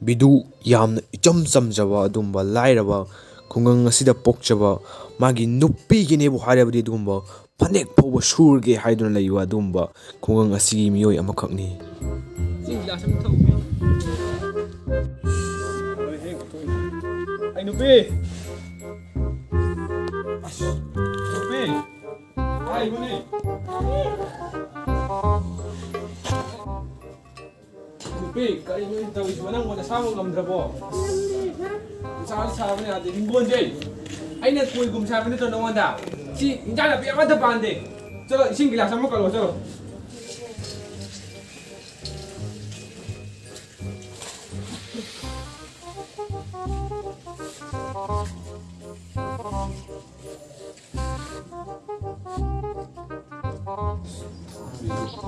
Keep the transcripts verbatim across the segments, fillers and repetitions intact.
ꯃꯤꯗꯨ ꯌꯥꯝꯅ ꯏꯆꯝ ꯆꯝꯖꯕ ꯑꯗꯨꯒꯨꯝꯕ ꯂꯥꯏꯔꯕ ꯈꯨꯡꯒꯪ ꯑꯁꯤꯗ ꯄꯣꯛꯆꯕ, ꯃꯥꯒꯤ ꯅꯨꯄꯤꯒꯤꯅꯦꯕꯨ ꯍꯥꯏꯔꯕꯗꯤ ꯑꯗꯨꯒꯨꯝꯕ ꯐꯅꯦꯛ ꯐꯥꯎꯕ ꯁꯨꯔꯒꯦ ꯍꯥꯏꯗꯨꯅ ꯂꯩꯕ ꯑꯗꯨꯒꯨꯝꯕ ꯈꯨꯡꯒꯪ ꯑꯁꯤꯒꯤ ꯃꯤꯑꯣꯏ ꯑꯃꯈꯛꯅꯤ꯫ ꯆꯤꯡ ꯒꯤꯂꯥꯁ ꯑꯃ ꯊꯛꯎꯒꯦ꯫ ꯑꯩ ꯅꯨꯄꯤ! ꯑꯁ, ꯅꯨꯄꯤ! ꯍꯥꯏꯕꯅꯦ! ꯅꯨꯄꯤ, ꯀꯔꯤꯅꯣ ꯇꯧꯔꯤꯁꯤꯕꯣ? ꯅꯪꯕꯨ ꯅꯁꯥꯃꯛ ꯉꯝꯗ꯭ꯔꯕꯣ? ꯅꯨꯡꯁꯥꯁꯨ ꯁꯥꯕꯅ ꯌꯥꯗꯦ꯫ ꯍꯤꯡꯒꯣꯟꯁꯦ ꯑꯩꯅ ꯀꯣꯏꯒꯨꯝꯁꯦ ꯍꯥꯏꯕ ꯅꯠꯇ꯭ꯔꯣ ꯅꯉꯣꯟꯗ? ꯁꯤ ꯏꯟꯖꯥꯡ ꯅꯥꯄꯤ ꯑꯃꯠꯇ ꯄꯥꯟꯗꯦ꯫ ꯆꯠꯂꯣ, ꯏꯁꯤꯡ ꯒꯤꯂꯥꯁ ꯑꯃ ꯀꯠꯂꯣ, ꯆꯠꯂꯣ꯫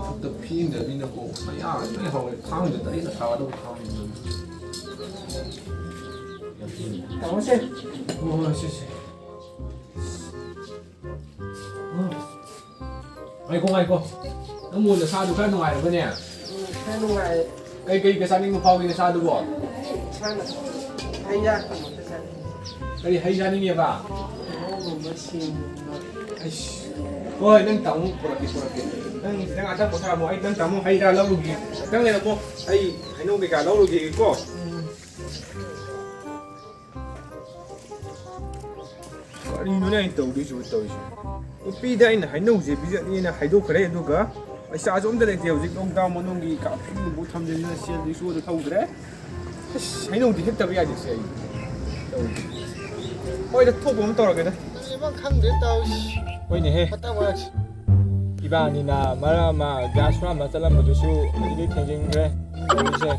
ꯈꯨꯠꯇ ꯐꯦꯡꯗꯕꯅꯤꯅꯀꯣ, ꯃꯌꯥꯒ ꯂꯣꯏ ꯍꯧꯔꯦ꯫ ꯊꯥꯡꯗ ꯇꯩꯔꯒ ꯊꯥꯒꯗꯧꯕ ꯊꯥꯡꯗꯨꯅ꯫ ꯇꯧꯔꯁꯦ꯫ ꯍꯣꯏ, ꯍꯣꯏ, ꯁꯦ, ꯁꯦ꯫ ꯎꯝ꯫ ꯉꯥꯏꯈꯣ, ꯉꯥꯏꯈꯣ꯫ ꯅꯪꯕꯨ ꯅꯁꯥꯗꯨ ꯈꯔ ꯅꯨꯡꯉꯥꯏꯔꯕꯅꯦ? ꯎꯝ, ꯈꯔ ꯅꯨꯡꯉꯥꯏꯔꯦ꯫ ꯀꯩ, ꯀꯩꯒ ꯆꯥꯅꯤꯡꯕ ꯐꯥꯎꯒꯦ ꯅꯁꯥꯗꯨꯕꯣ? ꯏꯁꯥꯅ ꯍꯩ ꯔꯥ ꯊꯣꯡꯕ ꯈꯔ ꯆꯥꯅꯤꯡꯉꯦ꯫ ꯀꯔꯤ ꯍꯩ ꯆꯥꯅꯤꯡꯉꯦꯕ? ꯀꯤꯍꯣꯝꯒꯨꯝꯕ, ꯁꯦꯝꯒꯨꯝꯕ꯫ ꯑꯩꯁ, ꯍꯣꯏ, ꯅꯪ ꯇꯥꯃꯣ ꯄꯨꯔꯛꯀꯦ, ꯄꯨꯔꯛꯀꯦ꯫ ꯅꯪ ꯈꯤꯇꯪ ꯉꯥꯛꯇꯪ ꯄꯣꯊꯥꯔꯝꯃꯣ, ꯑꯩ ꯅꯪ ꯇꯥꯃꯣ ꯍꯩ ꯔꯥ ꯂꯧꯔꯨꯒꯦ꯫ ꯈꯤꯇꯪ ꯂꯩꯔꯝꯃꯣ, ꯑꯩ ꯍꯩꯅꯧ ꯀꯩꯀꯥ ꯂꯧꯔꯨꯒꯦꯀꯣ꯫ ꯎꯝ꯫ ꯀꯔꯤꯅꯣꯅꯦ ꯑꯩꯅ ꯇꯧꯗꯣꯏꯁꯤꯕꯨ ꯇꯧꯔꯤꯁꯤ? ꯅꯨꯄꯤꯗ ꯑꯩꯅ ꯍꯩꯅꯧꯁꯦ ꯄꯤꯖꯅꯤꯅ ꯍꯥꯏꯗꯣꯛꯈ꯭ꯔꯦ, ꯑꯗꯨꯒ ꯄꯩꯁꯥꯁꯨ ꯑꯝꯇ ꯂꯩꯇꯦ꯫ ꯍꯧꯖꯤꯛ ꯂꯣꯛꯗꯥꯎꯟ ꯃꯅꯨꯡꯒꯤ ꯀꯥꯞꯊꯤꯡꯕꯕꯨ ꯊꯝꯖꯤꯟꯗꯅ ꯁꯦꯜ ꯔꯤꯛꯁꯣꯗ ꯊꯧꯗ꯭ꯔꯦ꯫ ꯑꯁ, ꯍꯩꯅꯧꯗꯤ ꯍꯦꯛꯇꯕ ꯌꯥꯗꯦ ꯁꯦ ꯑꯩ ꯇꯧꯔꯤꯁꯦ꯫ ꯍꯣꯏꯗ, ꯊꯣꯛꯄ ꯑꯃ ꯇꯧꯔꯒꯦꯗ꯫ ꯇꯧꯔꯤꯁꯦ ꯈꯪꯗ꯭ꯔꯦ ꯇꯧꯔꯤꯁꯦ꯫ ꯍꯣꯏꯅꯦꯍꯦ꯫ ꯐꯠꯇꯕ ꯍꯥꯏꯁꯦ꯫ ꯏꯕꯥꯅꯤꯅ ꯃꯔꯛ ꯑꯃ ꯒ꯭ꯌꯥꯁ ꯍꯨꯔꯥꯟꯕ ꯆꯠꯂꯝꯕꯗꯨꯁꯨ ꯍꯧꯖꯤꯛꯇꯤ ꯊꯦꯡꯖꯤꯟꯈ꯭ꯔꯦ꯫ ꯇꯧꯔꯤꯁꯦ꯫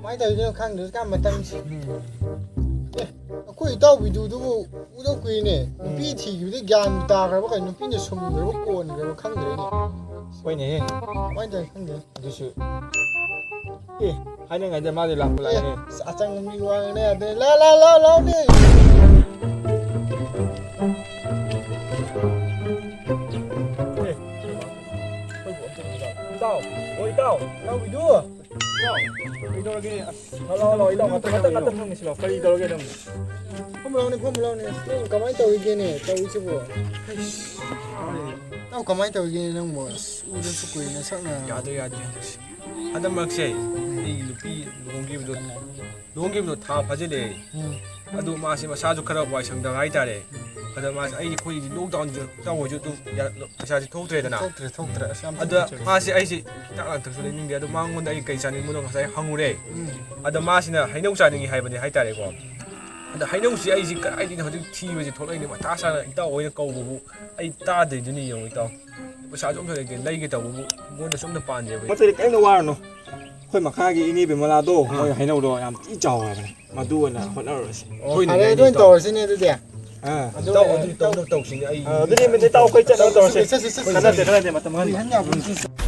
ꯀꯃꯥꯏꯅ ꯇꯧꯔꯤꯅꯣ ꯈꯪꯗ꯭ꯔꯦ ꯍꯧꯖꯤꯛꯀꯥꯟ ꯃꯇꯝꯁꯦ꯫ ꯎꯝ꯫ ꯑꯦ, ꯑꯩꯈꯣꯏ ꯏꯇꯥꯎꯕꯤꯗꯨꯗꯨꯕꯨ ꯎꯗ ꯀꯨꯏꯅꯦ꯫ ꯎꯝ꯫ ꯅꯨꯄꯤ ꯊꯤꯈꯤꯕꯗꯤ ꯒ꯭ꯌꯥꯟ ꯇꯥꯈ꯭ꯔꯕ ꯀꯩꯅꯣ? ꯅꯨꯄꯤꯅ ꯁꯨꯝꯈ꯭ꯔꯕ ꯀꯣꯟꯈ꯭ꯔꯕ ꯈꯪꯗ꯭ꯔꯦꯅꯦ꯫ ꯍꯣꯏꯅꯦꯍꯦ꯫ ꯀꯃꯥꯏꯅ ꯇꯧꯔꯤꯅꯣ ꯈꯪꯗꯦ꯫ ꯑꯗꯨꯁꯨ꯫ ꯑꯦ, ꯍꯥꯏꯅꯉꯥꯏꯗ ꯃꯥꯗꯤ ꯂꯥꯛꯄ ꯂꯥꯛꯑꯦꯅꯦ꯫ ꯑꯦ, ꯑꯆꯪꯕ ꯃꯤ ꯋꯥ ꯉꯥꯡꯅ ꯌꯥꯗꯦ꯫ ꯂꯥ, ꯂꯥ, ꯂꯥ, ꯂꯥꯎꯅꯦ꯫ ꯑꯦ, ꯏꯇꯥꯎ, ꯑꯣ ꯏꯇꯥꯎ꯫ ꯏꯇꯥꯎꯕꯤꯗꯨ꯫ ꯀꯩꯗꯧꯔꯒꯦ? ꯑꯁ, ꯂꯥꯛꯑꯣ, ꯂꯥꯛꯑꯣ, ꯏꯇꯥꯎ, ꯉꯥꯛꯇ, ꯉꯥꯛꯇ, ꯉꯥꯛꯇ ꯐꯝꯃꯤꯁꯤ ꯂꯥꯛꯑꯣ꯫ ꯀꯔꯤ ꯇꯧꯔꯒꯦ ꯅꯪ? ꯐꯝꯃꯨ ꯂꯥꯎꯅꯦ, ꯐꯝꯃꯨ ꯂꯥꯎꯅꯦ꯫ ꯅꯪ ꯀꯃꯥꯏꯅ ꯇꯧꯔꯤꯒꯦꯅꯦ, ꯇꯧꯔꯤꯁꯤꯕꯣ? ꯏꯇꯥꯎ, ꯀꯃꯥꯏꯅ ꯇꯧꯔꯤꯒꯦꯅꯦ ꯅꯪꯕꯣ? ꯑꯁ, ꯎꯗꯕꯁꯨ ꯀꯨꯏꯔꯦ, ꯅꯁꯛꯅ꯫ ꯌꯥꯗ꯭ꯔꯦ, ꯌꯥꯗ꯭ꯔꯦ, ꯌꯥꯗ꯭ꯔꯦ꯫ ꯍꯟꯗꯛ ꯃꯔꯛꯁꯦ ꯑꯩ ꯅꯨꯄꯤ ꯂꯨꯍꯣꯡꯈꯤꯕꯗꯣ, ꯂꯨꯍꯣꯡꯈꯤꯕꯗꯣ ꯊꯥ ꯐꯥꯖꯤꯜꯂꯛꯑꯦ꯫ ꯎꯝ꯫ ꯑꯗꯨ ꯃꯥꯁꯦ ꯃꯁꯥꯁꯨ ꯈꯔ ꯋꯥꯏ ꯁꯪꯗꯕ ꯍꯥꯏꯇꯥꯔꯦ꯫ ꯑꯗ ꯃꯥꯁꯦ, ꯑꯩꯈꯣꯏꯗꯤ ꯂꯣꯛꯗꯥꯎꯟꯁꯦ ꯇꯧꯕꯁꯨ ꯑꯗꯨꯝ ꯌꯥ-, ꯄꯩꯁꯥꯁꯦ ꯊꯣꯛꯇ꯭ꯔꯦꯗꯅ꯫ ꯊꯣꯛꯇ꯭ꯔꯦ, ꯊꯣꯛꯇ꯭ꯔꯦ꯫ ꯑꯁ, ꯌꯥꯝ ꯑꯗ ꯊꯣꯛꯇ꯭ꯔꯦ꯫ ꯃꯥꯁꯦ ꯑꯩꯁꯦ ꯍꯤꯗꯥꯛ ꯂꯥꯡꯊꯛꯁꯨ ꯂꯩꯅꯤꯡꯗꯦ꯫ ꯑꯗꯣ ꯃꯉꯣꯟꯗ ꯑꯩ ꯀꯩ ꯆꯥꯅꯤꯡꯕꯅꯣ ꯉꯁꯥꯏ ꯍꯪꯉꯨꯔꯦ꯫ ꯎꯝ꯫ ꯑꯗ ꯃꯥꯁꯤꯅ ꯍꯩꯅꯧ ꯆꯥꯅꯤꯡꯉꯤ ꯍꯥꯏꯕꯅꯤ ꯍꯥꯏꯇꯥꯔꯦꯀꯣ꯫ ꯑꯗ ꯍꯩꯅꯧꯁꯤ ꯑꯩꯁꯤ ꯀꯗꯥꯏꯗꯩꯅꯣ ꯍꯧꯖꯤꯛ ꯊꯤꯕꯁꯤ ꯊꯣꯛꯂꯛꯏꯅꯦ꯫ ꯃꯊꯥ ꯁꯥꯅ ꯏꯇꯥꯎ ꯍꯣꯏꯅ ꯀꯧꯕꯕꯨ ꯑꯩ ꯇꯥꯗ꯭ꯔꯤꯗꯨꯅꯤ ꯌꯦꯡꯉꯨ ꯏꯇꯥꯎ꯫ ꯄꯩꯁꯥꯁꯨ ꯑꯝꯇ ꯂꯩꯇꯦ, ꯂꯩꯒꯦ ꯇꯧꯕꯕꯨ ꯑꯩꯉꯣꯟꯗꯁꯨ ꯑꯝꯇ ꯄꯥꯟꯗꯦꯕ꯫ ꯃꯆꯩꯗꯤ ꯀꯔꯤꯝꯇ ꯋꯥꯔꯨꯅꯨ꯫ ꯑꯩꯈꯣꯏ ꯃꯈꯥꯒꯤ ꯏꯅꯦ ꯕꯤꯃꯂꯥꯗꯣ, ꯑꯥ꯫ ꯃꯣꯏ ꯍꯩꯅꯧꯗꯣ ꯌꯥꯝ ꯊꯤ ꯆꯥꯎꯋꯦ ꯍꯥꯏꯕꯅꯦ꯫ ꯃꯗꯨ ꯑꯣꯏꯅ ꯍꯣꯠꯅꯔꯨꯔꯁꯤ꯫ ꯍꯣꯏꯅꯦ, ꯐꯔꯦ, ꯑꯗꯨ ꯑꯣꯏꯅ ꯇꯧꯔꯁꯤꯅꯦ ꯑꯗꯨꯗꯤ꯫ ꯑꯥ꯫ ꯑꯗꯨ ꯏꯇꯥꯎ, ꯑꯣꯏꯅ ꯑꯗꯨ ꯇꯧ-, ꯇꯧꯁꯤꯅꯦ ꯑꯩ꯫ ꯑꯥ, ꯑꯗꯨꯗꯤ ꯏꯇꯥꯎ ꯑꯩꯈꯣꯏ ꯆꯠꯅꯕ ꯇꯧꯔꯁꯤ꯫ ꯆꯠꯁꯤ, ꯆꯠꯁꯤ, ꯆꯠꯁꯤ꯫ ꯀꯥꯟꯅꯗꯦ, ꯀꯥꯟꯅꯗꯦ, ꯃꯇꯝ ꯃꯥꯡꯍꯟꯕ꯫ ꯀꯨꯏꯍꯟ ꯌꯥꯕ ꯅꯠꯇꯦ꯫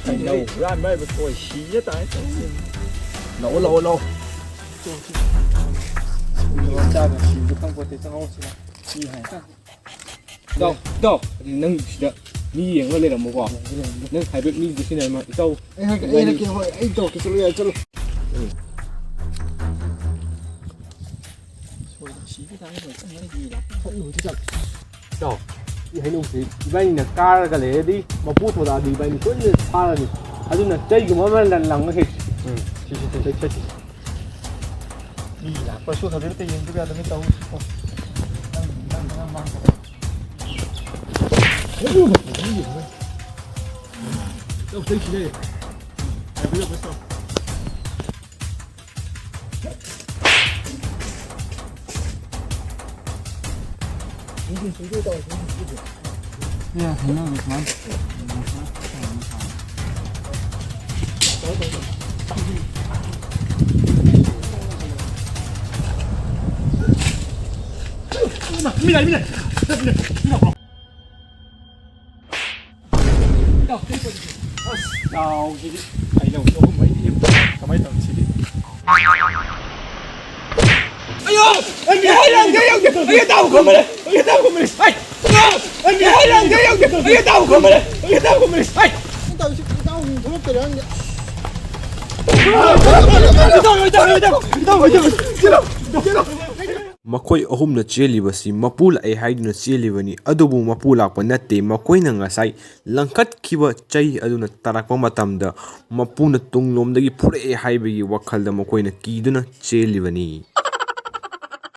ꯍꯩꯅꯧ ꯍꯨꯔꯥꯟꯕ ꯍꯥꯏꯕ ꯊꯣꯏ ꯁꯤꯒꯦ ꯇꯥꯏ ꯇꯧꯔꯤꯁꯦ꯫ ꯂꯥꯛꯑꯣ, ꯂꯥꯛꯑꯣ, ꯂꯥꯛꯑꯣ꯫ ꯆꯥꯗ ꯁꯤꯕꯁꯨ ꯈꯪꯄꯣꯠꯇꯦ, ꯆꯪꯍꯧꯁꯤꯔ? ꯁꯤ ꯍꯥꯏ꯫ ꯏꯇꯥꯎ, ꯏꯇꯥꯎ, ꯅꯪ ꯁꯤꯗ ꯃꯤ ꯌꯦꯡꯉꯒ ꯂꯩꯔꯝꯃꯣꯀꯣ꯫ ꯅꯪ ꯍꯥꯏꯐꯦꯠ ꯃꯤꯗꯨ ꯁꯤꯟꯅꯔꯝꯃꯣ, ꯏꯇꯥꯎ꯫ ꯑꯩ ꯍꯥꯏꯔꯛꯀꯦ, ꯑꯩ ꯍꯥꯏꯔꯛꯀꯦ, ꯍꯣꯏ, ꯑꯩ ꯇꯧꯔꯛꯀꯦ, ꯆꯠꯂꯣ, ꯌꯥꯔꯦ, ꯆꯠꯂꯣ꯫ ꯎꯝ꯫ ꯁꯣꯏꯗ, ꯁꯤꯒꯦ ꯇꯥꯔꯦ, ꯂꯣꯏ ꯆꯪꯉꯦ, ꯃꯤ ꯂꯥꯛꯄ꯫ ꯆꯠꯂꯨ, ꯍꯧꯖꯤꯛ ꯆꯠꯂꯨ꯫ ꯏꯇꯥꯎ, ꯁꯤ ꯍꯩꯅꯧꯁꯤ ꯏꯕꯥꯅꯤꯅ ꯀꯥꯔꯒ ꯂꯩꯔꯗꯤ ꯃꯄꯨ ꯊꯣꯛꯂꯛꯑꯗꯤ ꯏꯕꯥꯅꯤ ꯁꯣꯏꯗꯅ ꯐꯥꯔꯅꯤ꯫ ꯑꯗꯨꯅ ꯆꯩꯒꯨꯝꯕ ꯑꯃ ꯂꯪꯉꯒ ꯍꯦꯛ ꯎꯝ꯫ ꯁꯤ, ꯁꯤ, ꯁꯤ, ꯁꯤ, ꯁꯤ꯫ ꯃꯤ ꯂꯥꯛꯄꯁꯨ ꯍꯧꯖꯤꯛꯇ ꯌꯦꯡꯗꯕ ꯌꯥꯗꯕꯅꯤ ꯇꯧꯔꯤꯁꯤꯀꯣ꯫ ꯅꯪ, ꯅꯪ, ꯅꯪ ꯃꯥꯡ-, ꯇꯧ, ꯇꯧ, ꯁꯤꯗ꯫ ꯌꯥꯕꯤꯔꯣ, ꯕꯁ ꯇꯧ꯫ ꯗꯥꯎꯁꯤꯗꯤ꯫ ꯀꯩꯅꯣ, ꯀꯃꯥꯏꯅ ꯇꯧꯅꯤ ꯁꯤꯗꯤ? ꯑꯩ ꯂꯥꯡꯗꯦ, ꯑꯩ ꯂꯥꯡꯗꯦ, ꯑꯩ ꯇꯥꯕ ꯈꯪꯕꯅꯦ, ꯑꯩ ꯇꯥꯕ ꯈꯪꯕꯅꯦ, ꯑꯩ ꯂꯥꯡꯗꯦ, ꯑꯩ ꯂꯥꯡꯗꯦ, ꯑꯩ ꯇꯥꯕ ꯈꯪꯕꯅꯦ, ꯑꯩ ꯇꯥꯕ ꯈꯪꯕꯅꯦ, ꯑꯩ ꯃꯈꯣꯏ ꯑꯍꯨꯝꯅ ꯆꯦꯜꯂꯤꯕꯁꯤ ꯃꯄꯨ ꯂꯥꯛꯑꯦ ꯍꯥꯏꯗꯨꯅ ꯆꯦꯜꯂꯤꯕꯅꯤ, ꯑꯗꯨꯕꯨ ꯃꯄꯨ ꯂꯥꯛꯄ ꯅꯠꯇꯦ꯫ ꯃꯈꯣꯏꯅ ꯉꯁꯥꯏ ꯂꯪꯈꯠꯈꯤꯕ ꯆꯩ ꯑꯗꯨꯅ ꯇꯥꯔꯛꯄ ꯃꯇꯝꯗ ꯃꯄꯨꯅ ꯇꯨꯡꯂꯣꯝꯗꯒꯤ ꯐꯨꯔꯛꯑꯦ ꯍꯥꯏꯕꯒꯤ ꯋꯥꯈꯜꯗ ꯃꯈꯣꯏꯅ ꯀꯤꯗꯨꯅ ꯆꯦꯜꯂꯤꯕꯅꯤ꯫